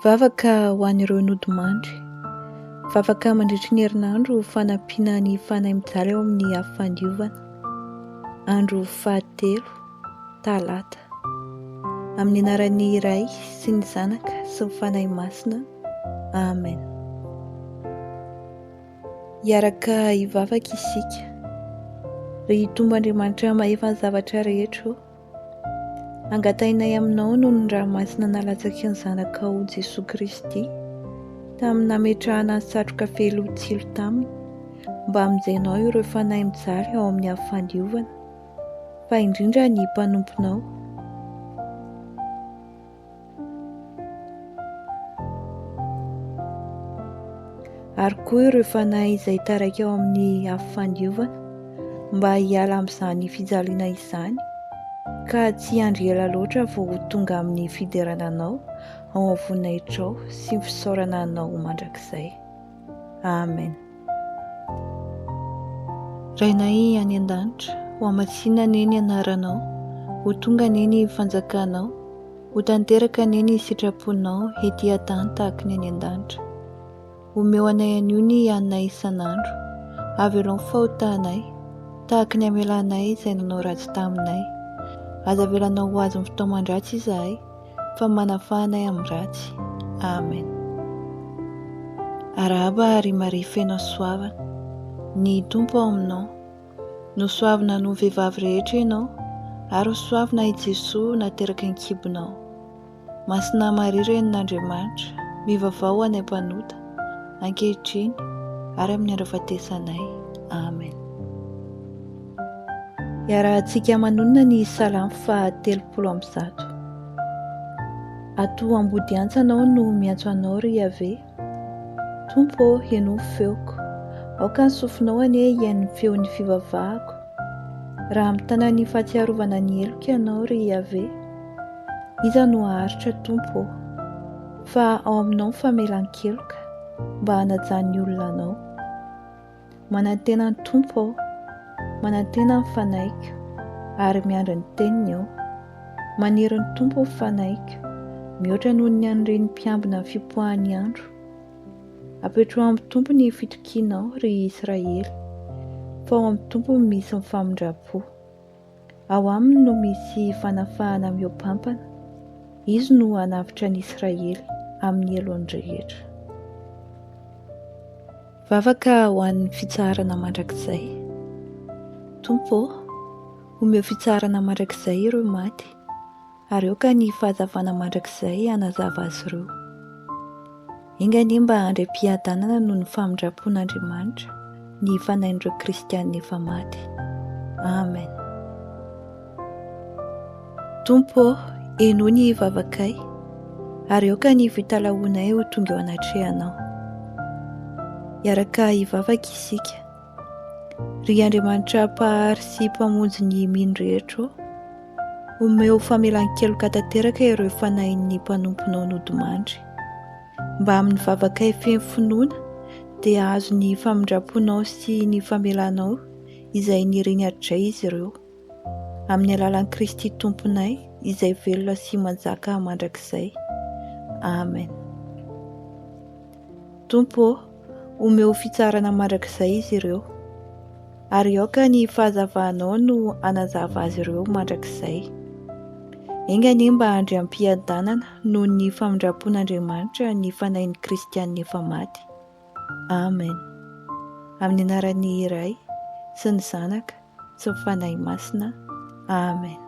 Vavaka ho an'ireo nodimandry. Vavaka mandritry ny herinandro ho fanampiana ny fanahy mijaly ao amin'ny afo fandiovana. Andro fahatelo, talata. Amin'ny anaran'ny Ray sy ny Zanaka sy ny Fanahy Masina. Amen. Hiaraka hivavaka isika. Ry Tompo Andriamanitra mahefa ny zavatra rehetra ô. Angatahinay aminao noho ny ra masina nalatsaky ny Zanakao Jesoa Kristy, tamin'ny nametrahana ny satroka fehiloha tsilo taminy, mba hamonjenao ireo fanahy mijaly ao amin'ny afo fandiovana, fa indrindra ny mpanomponao. Ary koa ireo fanahy izay taraiky ao amin'ny afo fandiovana, mba hiala amin'izany fijaliana izany, ka tsy hiandry ela loatra vao ho tonga amin'ny fiderana Anao ao amin'ny voninahitrao sy ny fisaorana Anao mandrakizay. Amen. Rainay any an-danitra, ho hamasinina anie ny anaranao, ho tonga anie ny fanjakanao, Ho tanteraka anie ny sitraponao ety an-tany tahaka ny any an-danitra. Omeo anay anio ny haninay isan'andro. Avelao ny fahotanay, tahaka ny amelanay izay nanao ratsy taminay. Aza avelanao ho azon'ny fitaoman-dratsy izahay, fa manafaha anay amin'ny ratsy. Amen. Arahaba ry Maria feno hasoavana, ny Tompo ao aminao. Nosoavina noho ny vehivavy rehetra ianao, ary hosoavina i Jesoa nateraky ny kibonao. Masina Maria Renin'Andriamanitra, mivavaha ho anay mpanota, ankehitriny ary amin'ny andro hahafatesanay. Amen. Iarahantsika manonona ny Salamo faha 130. Ato ambody antsana aho no miantso Anao, ry Iaveh. Tompo ô, henoy ny feoko. Aoka ny sofinao anie hihaino ny feon'ny fivavahako. Raha mitana ny fahatsiarovana ny heloko Ianao, ry Iaveh, iza no haharitra, Tompo ô? Fa ao aminao ny famelan-keloka, mba hanajan'ny olona Anao. Manantena ny Tompo aho, manantena ny fanahiko, ary miandry ny teniny aho. Maniry ny Tompo ny fanahiko, mihoatra noho ny an'ireny mpiambina ny fipoahan'ny andro. Apetraho amin'ny Tompo ny fitokianao, ry Israely, fa ao amin'ny Tompo no misy ny famindram-po. Ao aminy no misy fanafahana mihoampampana, Izy no hanavotra ny Israely amin'ny helony rehetra. Vavaka ho an'ny fitsaharana mandrakizay. Tompo ô, omeo fitsaharana mandrakizay ireo maty, ary aoka ny fahazavana mandrakizay hanazava azy ireo. Enga anie mba handray fiadanana noho ny famindram-pon'Andriamanitra ny fanahin'ireo kristiana efa maty. Amen. Tompo ô, henoy ny vavakay, ary aoka ny fitalahoanay ho tonga eo anatrehanao. Hiaraka hivavaka isika. Ry Andriamanitra Mpahary sy Mpamonjy ny mino rehetra ô, omeo famelan-keloka tanteraka ireo fanahin'ny mpanomponao nodimandry, mba amin'ny vavakay feno finoana dia hahazo ny famindram-ponao sy ny famelanao izay niriny hatrizay izy ireo. Amin'ny alalan'i Kristy Tomponay, izay velona sy manjaka mandrakizay. Amen. Tompo ô, omeo fitsarana mandrakizay izy ireo, ary aoka ny fahazavanao no hanazava azy ireo mandrakizay. Enga anie mba handry am-piadanana noho ny famindram-pon'Andriamanitra ny fanahin'ny kristianina efa maty. Amen. Amin'ny anaran'ny Ray sy ny Zanaka sy ny Fanahy Masina. Amen.